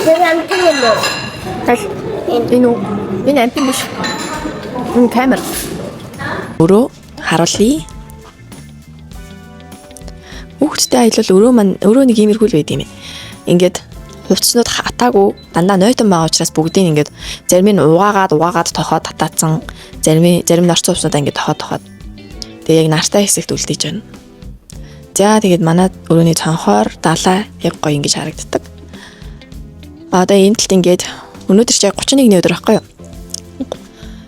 Тэр амтан юм уу? Аль? Энэ үү? Энэ амтан биш. Энэ камер. Өрөө харуулъя. Хүүхдтэй аялал өрөө маань өрөө нэг иймэрхүү л байд юм. Ингээд хувцснууд хатаагүй дандаа нойтон байгаа учраас бүгдийг ингээд зарим нь угаагаад угаагаад тохоод татаацсан, зарим нь орцсон хувцснуудаа ингээд тохоод тохоод тэгээ яг нартай хэсэгт үлдээж байна. За тэгээд манай өрөөний цонхоор далай яг гоё ингэж харагддаг. Одоо энэ талд ингээд өнөөдөр чи яг 31-ний өдөр байхгүй юу?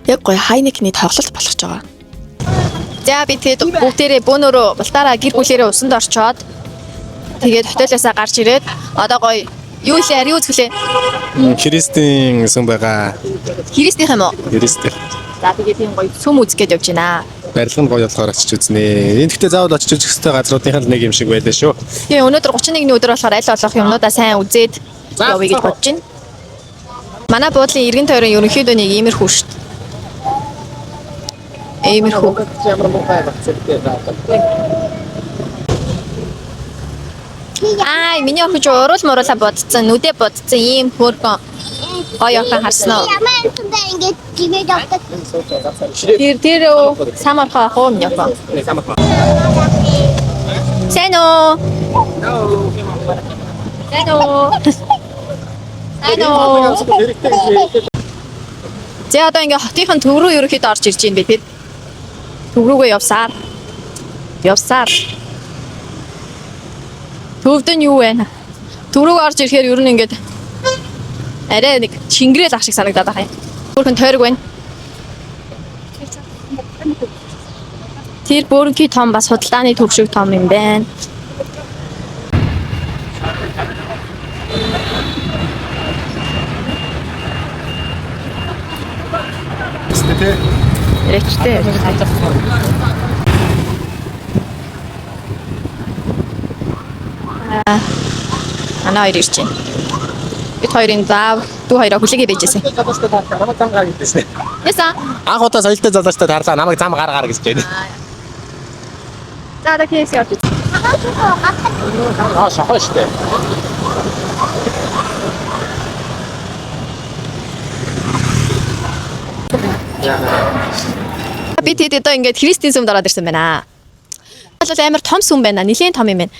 Яг гоё хайникны тоглолт болох гэж байгаа. За би тэгээд бүгдээрээ бөөнөрөө бултаараа гэр бүлээрээ усанд орчоод тэгээд хотелоосаа гарч ирээд одоо гоё юу илээ ари үзгэлээ. Христийн сүм байгаа. Христийнх юм уу? Христийн. За тэгээд тийм гоё сүм үзэх гээд явж байна. Барилга нь гоё болохоор очиж үзнэ. Энэ гэхдээ заавал очиж үзэх ёстой газруудынх нь нэг юм шиг байлаа шүү. Тэгээ өнөөдөр 31-ний өдөр болохоор аль болох юмнуудаа сайн үзээд явъя гэж бодож байна. Манай буудлын эргэн тойрон ерөнхийдөө нэг иймэрхүү шүү дээ. Иймэрхүү. Ямар муухай багцтай байгаа. Аа, миний охин ч уруул муруула бодцсон, нүдэ бодцсон ийм хөөрхөн гоё охин харсан уу? Ямар амтан бэ ингэж жигээд явдаг. Тэр сам орхоо ах уу миний охин. Сайн уу? Сайн уу? Сайн уу? За одоо ингээ хотынхон төв рүү ерөнхийдөө орж ирж байна би тэд. Төв рүүгээ явсаар. Явсаар. Төвд нь юу вэ? Төв рүү орж ирэхээр ер нь ингээд арай нэг чингэрэл ах шиг санагдаад байгаа юм. Хөөрхөн тойрог байна. Тэр бөөрөнхий том бас худалдааны төв шиг том юм байна. Тэ. Рэчтэй. Манай хоёр ирж байна. Бид хоёрын заав дүү хоёроо хүлээгээ байжсэн. Намайг зам гар гэдээсэн. Яса. Анх удаа соёлтой залуучтай тарлаа. Намайг зам гар гар гэж байна. За одоо KFC орж ирсэн. Аа шохоо штэ. Би тэд одоо ингээд христийн сүмд ороод ирсэн байна. Бол амар том сүм байна. Нилээн том юм байна.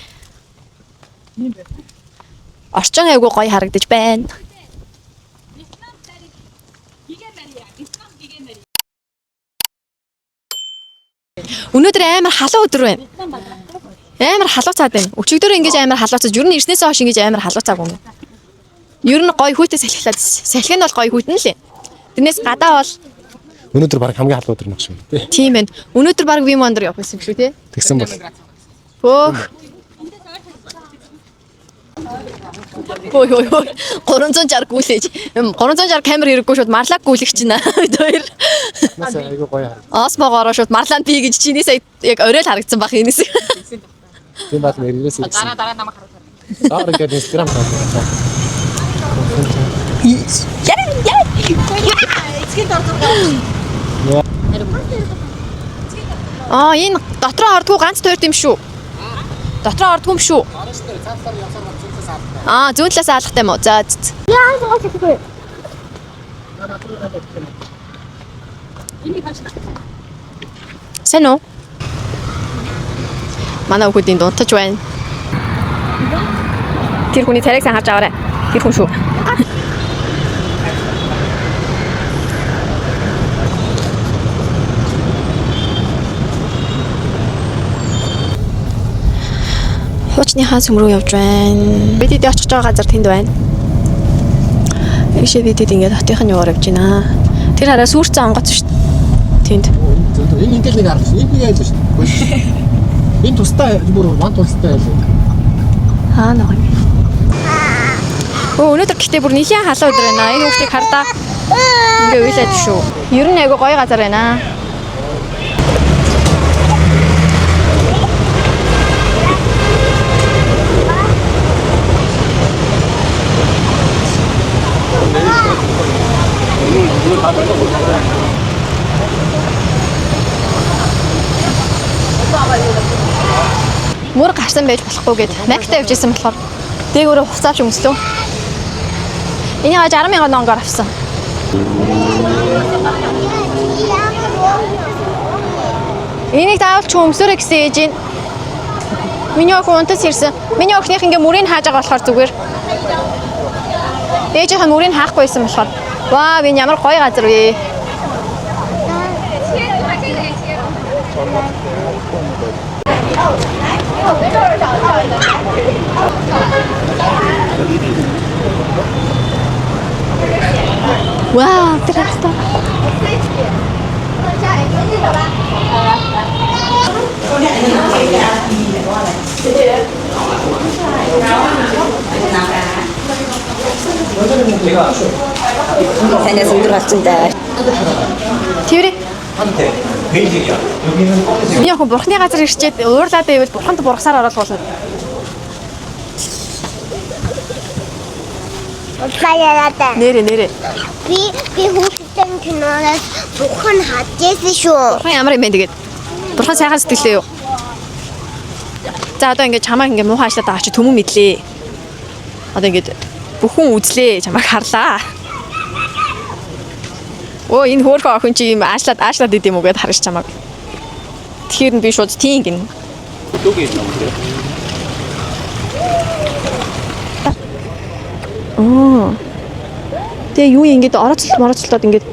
Орчин айгуу гоё харагдаж байна. Өнөөдөр амар халуун өдөр байна. Амар халууцаад байна. Өчигдөр ингэж амар халууцаж, ер нь ирснээсээ хойш ингэж амар халууцаагүй юм. Ер нь гоё хүүтэй салхилаад. Салхи нь бол гоё хүүтэн л. Тэрнээс гадаа бол Өнөөдөр баг хамгийн халуун өдөр нэг шүү. Тэ. тийм байна. Өнөөдөр баг Вим Вандер явах байсан юм шүү те. Тэгсэн бол. Хөөх. Хөөе хөөе хөөе. 360 гүйлээж. 360 камер хэрэггүй шууд марлаг гүйлэх чинь бид хоёр. Нас айгуу гоё харагдав. Осмогоороо шууд марлаан би гэж чиний сая яг орой л харагдсан байх энэс. Тийм бат нэрээс ирсэн. Дараа дараа намайг харуулсан. Дараа ингээд Instagram тавьсан. Аа энэ дотроо ордгоо ганц тойрд юм шүү. Дотроо ордгоо юм шүү. Аа зүүн талаас алхах юм уу? За за. Яа сонгож чадахгүй. Сайн уу? Манай хүүхдийн дунтаж байна. Тэр хүний царайг сайн харж аваарай. Тэр хүн шүү. Хуучныхаа сүм рүү явж байна. Бид эд очих байгаа газар тэнд байна. Ийшээ бид эд ингээд хотынх нь юугаар явж байна. Тэр хараа сүрцэн онгоц шүү дээ. Тэнд. Энэ ингээд нэг арга шүү. Энэ нэг айл шүү. Энэ тустай бүр ван тустай айл. Аа нэг юм. Өө өнөөдөр гэхдээ бүр нэлийн халуун өдөр байна. Энэ хүүхдийг хардаа ингээ уйлаад шүү. Ер нь айгу гоё газар байна. Мөр гарсан байж болохгүй гэд Макта явж исэн болохоор дээгүүрээ хувцаавч өмслөө. Энийг 60,000 донгоор авсан. Энийг заавал ч өмсөөрэй гэсэн ээж нь. Миний охин унтас ирсэн. Миний охиных ингээ мөрийг хааж байгаа болохоор зүгээр. Ээжийнх нь мөрийг хаахгүйсэн болохоор. Вау, энэ ямар гоё газар вэ? Вау, тэр хатаа. Танаас өндөр гарсан да. Тэрэ. 한테 베이직이야. 여기는 검은색. Миний охин бурхны газар ирчээд уурлаад байвал бурханд бургасаар оруулах болно. Уцаараа. Нэрэ нэрэ. Би хүүхдэн киноноос бурхан хадчихсан шүү. Бурхан ямар юм бэ тэгээд? Бурхан сайхан сэтгэлээ юу? За одоо ингээд чамайг ингээд муухай ажиллаад байгаа чи төмөн мэдлээ. Одоо ингээд бүхэн үзлээ чамайг харлаа. Өө энэ хөөрхөн охин чи юм аашлаад аашлаад идэм үү гэд харж чамайг. Тэгэхээр нь би шууд тийм гин. 여기 있나 보세요. Аа. Тэгээ юу ингээд орооцолт морооцолтоод ингээд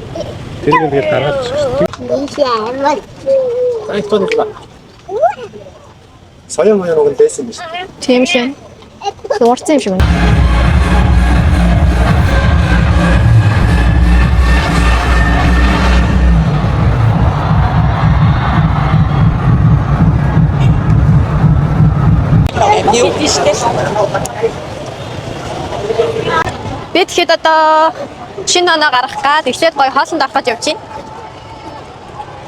Тэр нэг тэгээд гаргаад ирсэн. Би амар. Айфон л. Соён моён уг нь байсан юм шүү. тийм шин. Дуурсан юм шиг байна. Би тэгэхэд одоо шинэ оноо гаргах гад эхлээд гоё хоолнд орох гэж явж байна.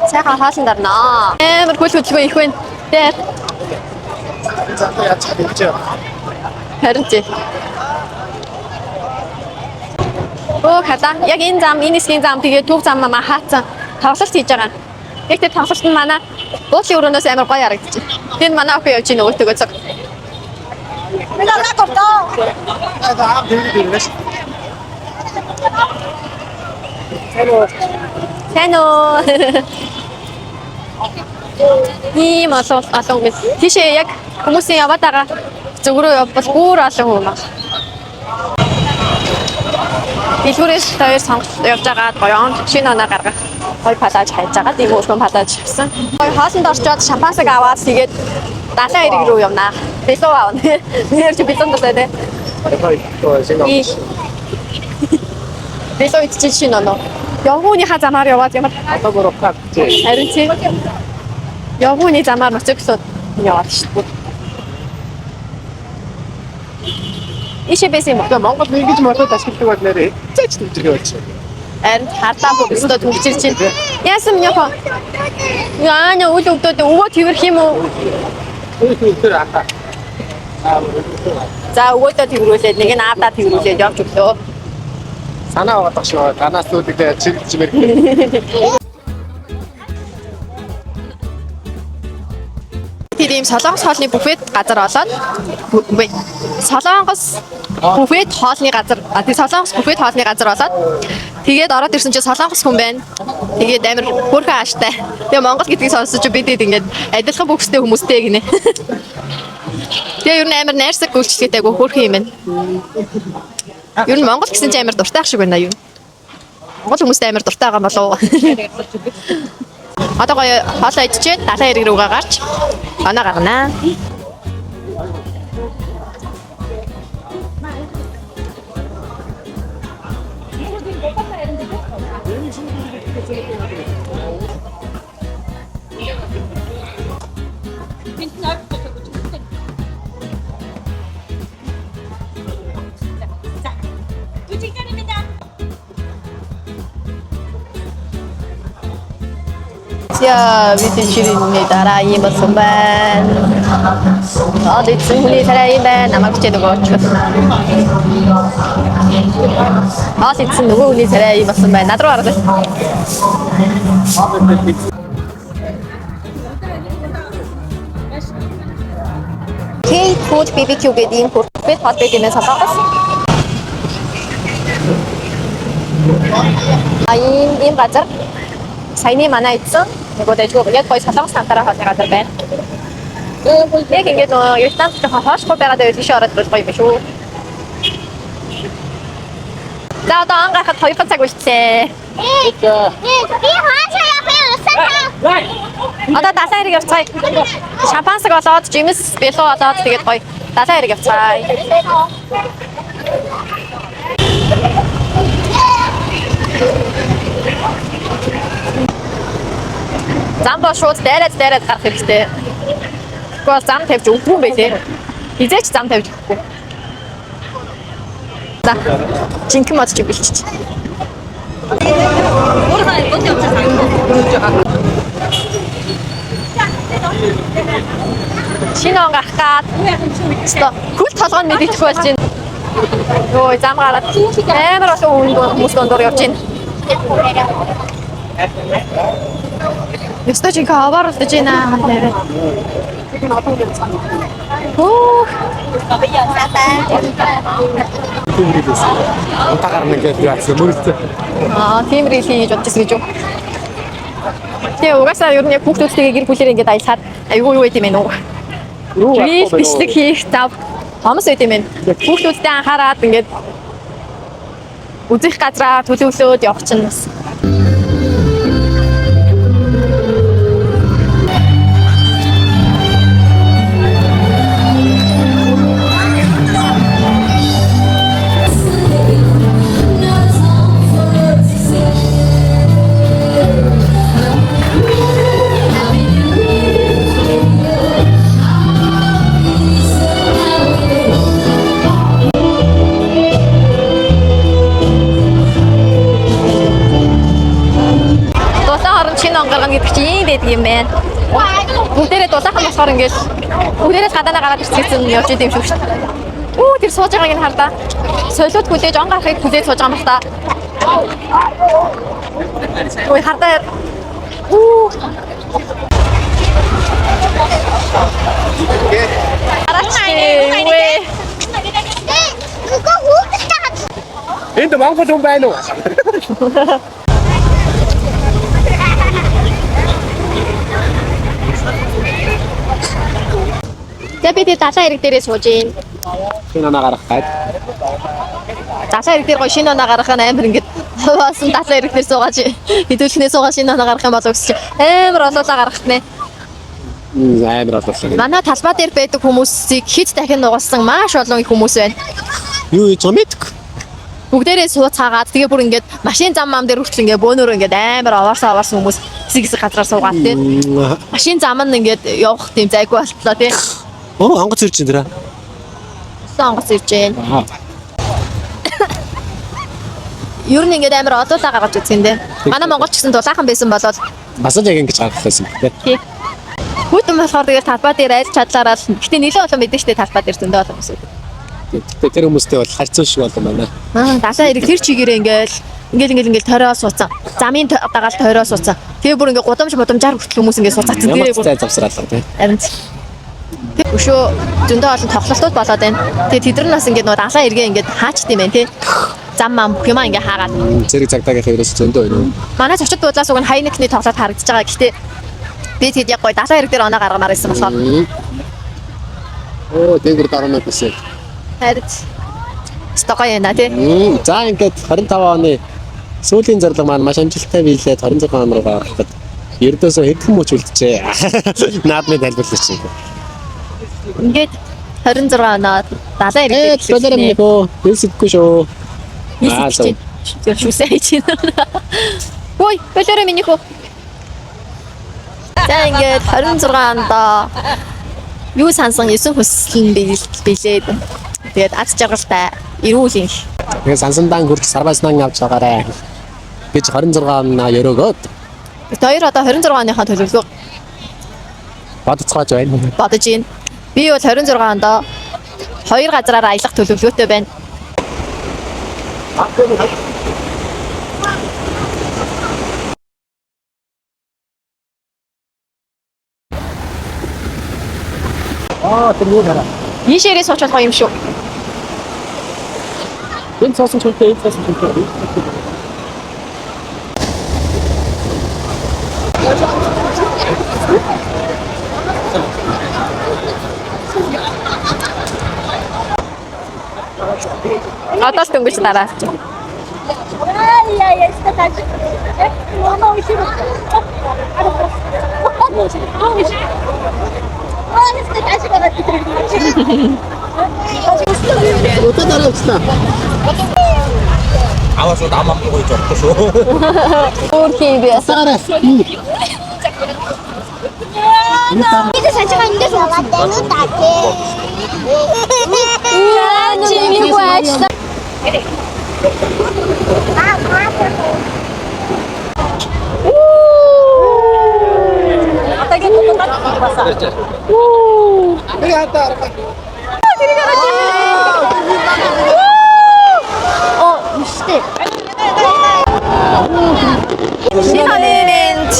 Сайхан хоолнд орноо. Амар хөл хөдөлгөөн их байна. Тэр За яаж чадчих вэ? харин тий. Өө хала. Яг энэ зам, энэ хэсгийн зам тэгээ түүх зам маа хаацсан. Тоглолт хийж байгаа. Яг тэр тоглолт нь манай буудлын өрөөнөөс амар гоё харагдчих. Тэр манай охин явж байна нөгөөтэйгөө цог. Аа тэр тэр шүү. Сайн уу? Ийм олон олон хүмүүс. Тийшээ яг хүмүүсийн яваад байгаа зүг рүү явбал бүр олон хүмүүс байна. Дэлгүүрээс хоёр сонголт явж байгаа гоё шинэ оноо гаргах гоё палаж хайж байгаа. Тийм өөрхөн палаж авсан. Гоё хоолнд орчоод шампансаг аваад тэгээд далайн эрэг рүү явнаа. Билүү авна. Нэр чи билүүн дуртай те. Шинэ. Билүү идчих шинэ оноо. Явгууныхаа замаар яваад ямар Одоо бүр ухаад. Харин тий. Явгууны замаар мотоциклууд яваад шүү дээ. Ишээ байсан юм уу? Тэгээ Монгол ингэж молоод ашигладаг бол нэрээ заач төвчрэх болж байна. Харин хардаа бүх өстө төвчирч чинь. Яасан минь яхаа? Яа нэ үл өгдөөд өвөө тэрх юм уу? Тэр хаа. За өвөөдөө тэрврүүлээд нэг нь аавдаа тэрврүүлээд явж өглөө. Санаа аваад шүү. Танаас үүдээ чиг чимэр. Тэр ийм солонгос хоолны буфет газар олоод үгүй солонгос буфет хоолны газар а тий солонгос буфет хоолны газар олоод тэгээд ороод ирсэн чинь солонгос хүн байна. Тэгээд амар хөөрхөн ааштай. Тэгээ Монгол гэдгийг сонсож чи бидэд ингээд адилхан бүхстэй хүмүүстэй гинэ. Тэгээ ер нь амар найрсаг үйлчлэгээтэй айгу хөөрхөн юм байна. Ер нь Монгол гэсэн чинь амар дуртай ах шиг байна юу? Монгол хүмүүстэй амар дуртай байгаа юм болов уу? Одоо гоё хоолоо идчихэд далайн эрэг рүүгээ гарч оноо гарганаа. За бид ширинний дараа ийм болсон байна. Аа эцэн хүний дараа ийм байна. Намайг бичээд өгөөч. Аа эцэн нөгөө хүний царай ийм болсон байна. Над руу хараад. K Food BBQ гэдэг ийм буфет хоол байдаг юм солонгос. А ийм газар саяны манай идсэн нөгөө дайггүй яг гоё солонгос хамтараа хоолны газар байна. Яг ингээд нөгөө Вьетнамд жоохон хоошгүй байгаа даа тийш ороод бол гоё юм шүү. За одоо он гарахад 2 цаг үлдлээ. Би хаашаа явах юм усан. Одоо далайн хэрэг явцгаая. Шампансаг болоод, жимс бэлүү болоод тэгээд гоё далайн хэрэг явцгаая. Зам боо шууд дайраад дайраад гарах хэрэгтэй. Тэгэхгүй бол зам тавьж өгдгүй юм байлээ. Хизээч зам тавьж өгөхгүй. За. Жинхэнэ мод чи бэлчиж. Шинэ он гарах гад. Өстө хөл толгой нь мэдэгдэх болж байна. Йоо зам гараад амар олон хүмүүс дундуур явж байна. Өстө жинхэнэ авааруулж байна нэрээ. Хөөх. Тийм рилээс. Унтаа гарна гэж яасан мөрөлцөө. Аа, тийм рил хий гэж бодчихсон гэж юу? Тэгээ угаасаа ер нь яг хүүхдүүдтэйгээ гэр бүлээр ингээд аялахад айгүй юу байт юм бэ нүү? Рил бичлэг хийх зав хомс байт юм байна. Хүүхдүүдтэй анхаарад ингээд үзэх газраа төлөвлөөд явах чинь бас. Дулаан хорон шинэ он гаргана гэдэг чинь ийм байдаг юм байна. Бүгдээрээ дулаахан болохоор ингээд бүгдээрээ л гадаанаа гараад ирсэн явж идэм шиг шүү дээ. Үу тэр сууж байгааг нь хардаа. Солиуд хүлээж он гарахыг хүлээж сууж байгаа юм бах та. Ой хардаа. Үу. Хараач вэ? Нөгөө хүүхдтэй хад. Энд Монгол хүн байна уу? За би тэр далайн хэрэг дээрээ сууж гин. Шинэ оноо гарах гад. Далайн хэрэг дээр гоё шинэ оноо гаргах нь амар ингээд хуваасан далайн хэрэг дээр суугаад хэдүүлхнээ суугаад шинэ оноо гаргах юм болов гэсэн чи амар олоолаа гаргах нэ. Амар олуулаа. Манай талбай дээр байдаг хүмүүсийг хэд дахин нугалсан маш олон их хүмүүс байна. Юу хийж байгаа мэдгүй. Бүгдээрээ сууцаагаад тэгээ бүр ингээд машин зам мам дээр хүртэл ингээд бөөнөрөө ингээд амар аваарсан аваарсан хүмүүс хэсэг хэсэг газраар суугаад тий. Машин зам нь ингээд явах тийм зайгүй болтлоо тий. Оо онгоц ирж байна дэрэ. Онгоц ирж байна. Аа. Ер нь ингээд амар олоолаа гаргаж үзсэн дээ. Манай монголч гэсэн дулаахан байсан болол Бас л яг ингэж гаргах байсан тий. тий. Хүйтэн болохоор тэгээд талбай дээр аль чадлаараа л гэтээ нэлээд олон мэдэн штэ талбай дээр зөндөө олон хүмүүс байдаг. Гэтэ тэр хүмүүстэй бол харьцан шиг болон байна. Аа далайн эрэг тэр чигээрээ ингээл ингээл ингээл ингээл тойроо сууцсан. Замын дагаал тойроо сууцсан. Тэгээ бүр ингээ гудамж мудамжаар хүртэл хүмүүс ингээ сууцаацсан. Ямар Тэгээ ч зай завсраалаа тий. харин тэг өшөө зөндөө олон тоглолтууд болоод байна. Тэгээ тэд нар нас ингээ нөгөө далайн эргээ ингээд хаачт юм байна тий. Зам мам бүх юмаа ингээ хаагаад. Зэрэг цагдаагийнхаа ерөөс зөндөө байна. Манай зочид буудлаас уг нь хайникны тоглолт харагдаж байгаа. Гэхдээ би тэгэд яг гоё далайн эрэг дээр оноо гаргамаар байсан болохоор Оо дээгүр даруунаад байсан. харин стогоо юм да тий. За ингээд 25 оны сүүлийн зорилго маань маш амжилттай биелээд 26 он руу гарахад ердөөсөө хэдхэн мөч үлджээ. Наадмын тайлбарлаж чинь. Ингээд 26 оноо далайн эрэг Э дээр болоор юм нөхөө. Хэлсэхгүй шүү. Аа, Нийсэж чинь. Шүсээ хийж байна. Ой, болоорой миний хөө. За ингээд 26 онд юу сансан 9 хүсэл нь биелээд тэгээд аз жаргалтай эрүүл инх. Тэгээ сансандаан хүрч сарвайснан авч байгаарэ гэж 26 оноо өрөөгөөд Бид хоёр одоо 26 оныхоо төлөвлөгөө бодцоож байна. бодож байна. Би бол 26 онд хоёр газраар аялах төлөвлөгөөтэй байна. Аа тэр юу хараа. Ийшээрээ сууч болох юм шүү. Энэ цоосон чөлтэй, энэ цоосон чөлтэй. Одоо л дөнгөж дараа. Одоо дараа явчлаа. аваа шууд ам ам руу явахгүй шүү. Өөр хий би. Саараа. Чи би хувааж. Шинэ оны мэнд.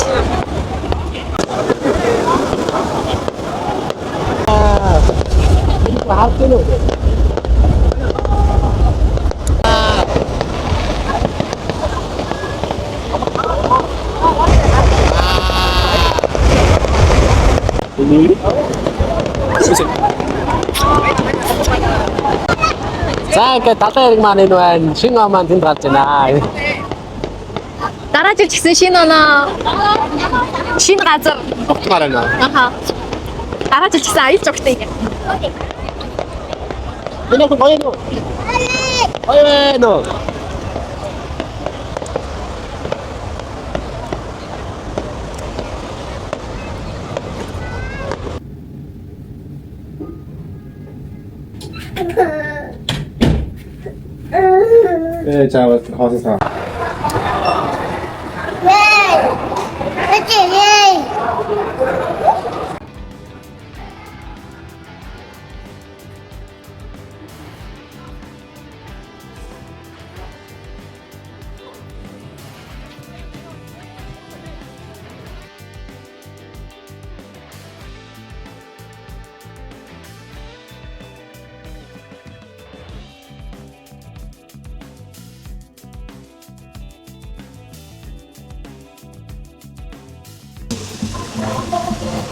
За ингээд далайн эрэг маань энэ байна. Шинэ он маань тэнд гарч байна. Дараа жил ч гэсэн шинэ оноо. Шинэ газар. Огтмаар байна. Аха. Дараа жил ч гэсэн аялал жогтой. Энэ их гоё юу? Гоё байна уу? Э чаавал хоосон сан.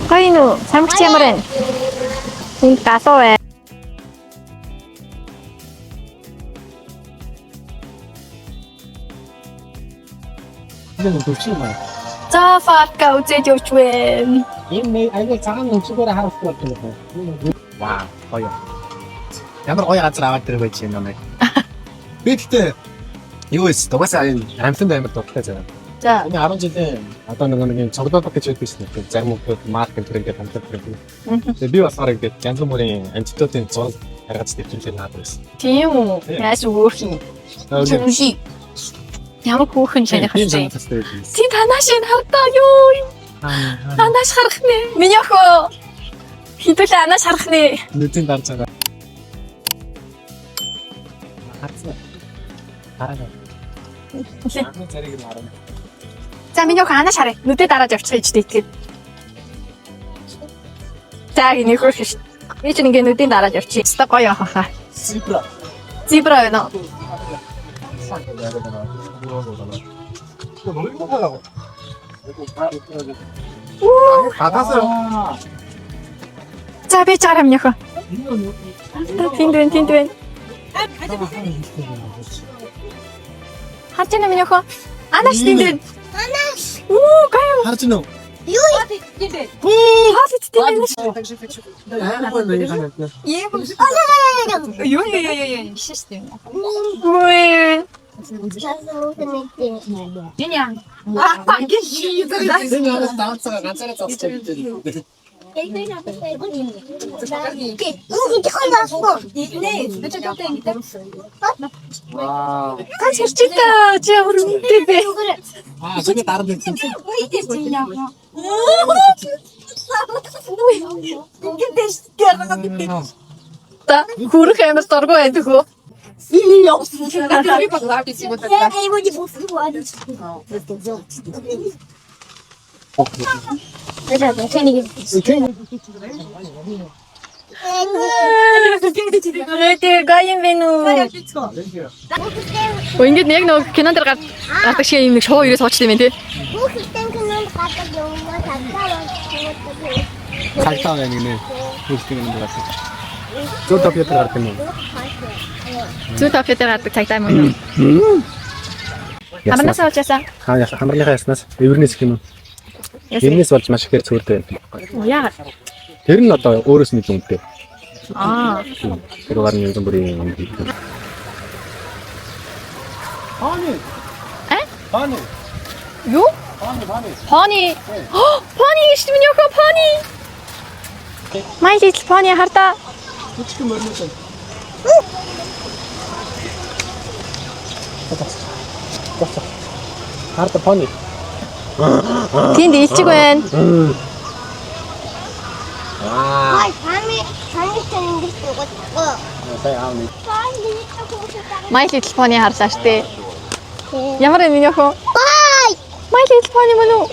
Гоё нү. Самгч ямар байна? Энд галуу байна. Энэ төвчин байна. За фарка үзэж явж байна. Энэ нэг аягүй цагаан өнцгөөр харах болж байна. Вау, гоё. Ямар гоё газар аваад ирэх байж юм намайг. Би гэхдээ юу вэ? Угаасаа энэ амтанд амар дуртай заяа. За. Энэ 10 жилийн одоо нэг юм цоглодог гэж байдаг шнэ. Зарим хүмүүс марк энэ төр ингээд хамтлаг гэдэг. Тэгээ би болохоор ингээд янз бүрийн амттуудын зураг харгаж дэвтрүүлээ наад байсан. Тийм үү? Яаж өөх юм? Тийм Ямар хөөхөн таних тийм вэ? санагдсан байсан. Тийм танааш энэ хардаа юу? Анааш харах нэ. Миний охин. Хідүүлээ анааш харах нэ. Нүдийн дарж байгаа. Харцсан. Хараа. Анхны царийг нь харна. За миний охин анааш харъя. Нүдээ дараад явчих гэж дийтгэд. За гинэ хөөх ш. Би чинь ингээ нүдийн дараад явчих. Өстой гоё явах хаа. Зебра. Зебра байна уу? Гадаасаа За би чаар миний охин. Тэнд байна, тэнд байна. Харж байна миний охин. Анааш тэнд байна. Анааш. Үу гоё. Харж байна уу? Хоол иддэг юм байна. Юу? Юу юу юу юу юу биш шүү дээ. Үгүй. Энэ араас даацгаа ганцаараа зогсож байна. Вау. Ганц хэрчээ чи ямар үнэтэй бэ? Аа, зөв дараад ирсэн. Та хүрэх амар дургүй байдаг хөө. Тэ гоё юм бэ нү. Өө ингээд яг нөгөө кинон дээр гардаг шиг юм нэг шоу ирээ суучлаа юм тий. гадаг юм цагдаа байна. Цагдаа байна гинэ. Үйлчлэг юм байна. Зүү топио дээр гардаг юм уу? Зүү топио дээр гардаг цагдаа юм уу? Хамарнаас болж яасан? Хаа яасан? Хамарныхаа яснаас эвэрнээс гэх юм уу? Эвэрнээс болж маш ихээр цөөрдөг байна. Яагаад? Тэр нь одоо өөрөөс нь илүү үнэтэй. Аа. Тэр гарны янз бүрийн юм хийдэг. Пани. Э? Пани. Юу? Пани, пани. Пони. Пони гэж миний охин пони. My little pony хардаа. Жижигхэн моринууд байна. Харда пони. Тэнд илчиг байна. Аа. Ой, таны таны тань ингэж дугуйдгүй. Сая аав нэг. Пани хүүхдээ. My little pony харлаа штэ. Ямар юм миний охин? Бай. My little pony мөн үү?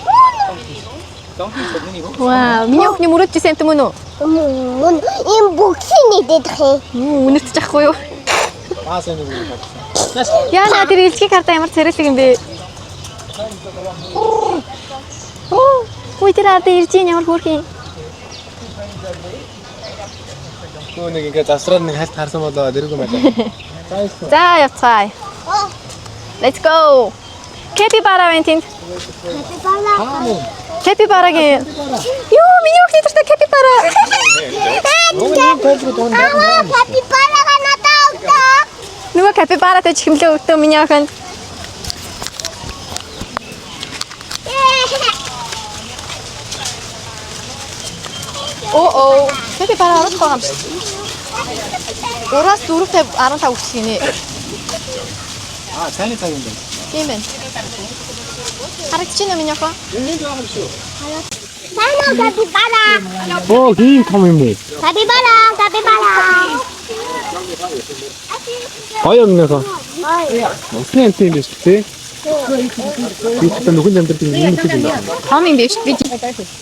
Вау, миний охины мөрөдчихсэн юм мөн үү? Мөн им бүхний нэгдэх юм. Үнэртэж ахгүй юу? Аа сайн нэг юм байна. Яна тэр илчгийг хардаа ямар царайлаг юм бэ? Оо, хүй тэр хардаа ирж ийн ямар хөөрхөн. Нөө нэг ингээ завсраад нэг хальт харсан болоо дэрэггүй байлаа. За явцгаая. Let's go. Капибара байна тэнд. Капибара. Капибарагийн. Йоо, миний охины дуртай капибара. Аа, капибарага надад өгдөө. Нөгөө капибаратай чихмлээ өгдөө миний охин. Оо оо, капибара оруулах байгаа юм шиг. 3-аас 4.50 15 хүртэл гинэ. Аа, сайн цаг юм байна. Тийм байна. Харагдаж байна уу миний охин? Энэ байгаа юм шүү. Тано капибара. Оо, ийм том юм уу? Капибара, капибара. Гоё юм нөхөө. Ой. Усны амт юм биш үү? Би ч нүхэн амьдрал юм юм шиг юм байна. Том юм биш би.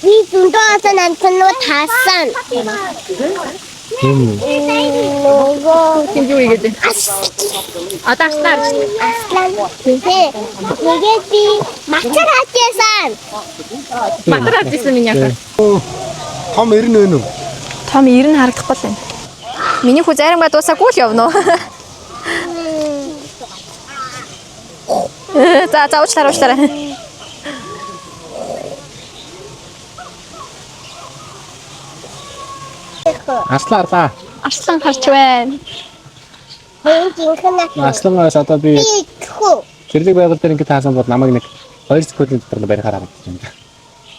Би зөндөө олон амтнууд хаасан. Тийм үү? Нөгөө Тийм юу игээд байна? Одоо арслан харж байна. аслан. Тэ. Тэгээд би мацар хаажсэн. Матар харж ирсэн миний охин. Том 90 өн үү? Том 90 харагдахгүй л байна. Миний хүү заримгаа дуусаагүй л явна уу? За за уучлаарай уучлаарай. Арслан арлаа. Арслан харж байна. Хоёр жинхэнэ Арслангаас одоо би хүү. зэрлэг байгал дээр ингэ таасан бол намайг нэг 2 секундын дотор барихаар харагдаж байна.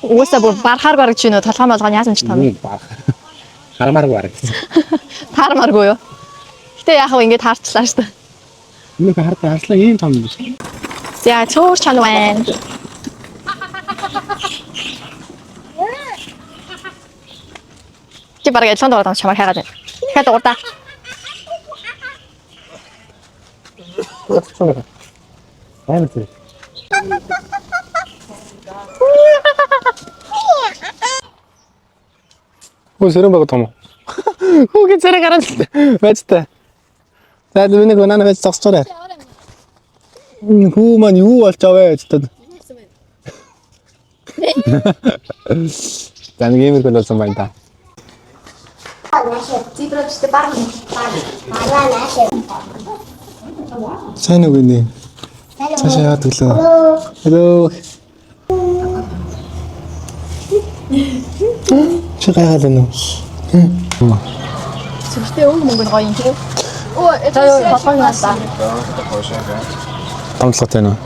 Угаасаа бүр барахаар барагч юу толгой молгоо яасан ч том. Нэг барах. Харамааргүй харагдсан. Таармааргүй юу? Гэтэ яах вэ ингэж таарчлаа шүү дээ. Өмнөх хардаа арслан ийм том юм биш. За цөөр чан байна. Чи бараг адилхан дуурайд байгаа чамайг хайгаад байна. Дахиад дуурдаа. Амар зэрэг. Хөө сэрэн баг том. Хүүгийн зэрэг гараад байж та. За миний хөө нана байж зогсоорой. Хүү маань юу болж аваа гэж тод. За нэг иймэрхүү болсон байна да. Зебра ч баг. Бараа наашаа. Сайн уу гинэ? Цаашаа яваад өглөө. Hello. Чи гайхаад байна уу? Сүртэй өнгө мөнгө нь гоё юм тий. Оо, за юу болгоно надаа. Томлоготой байна уу?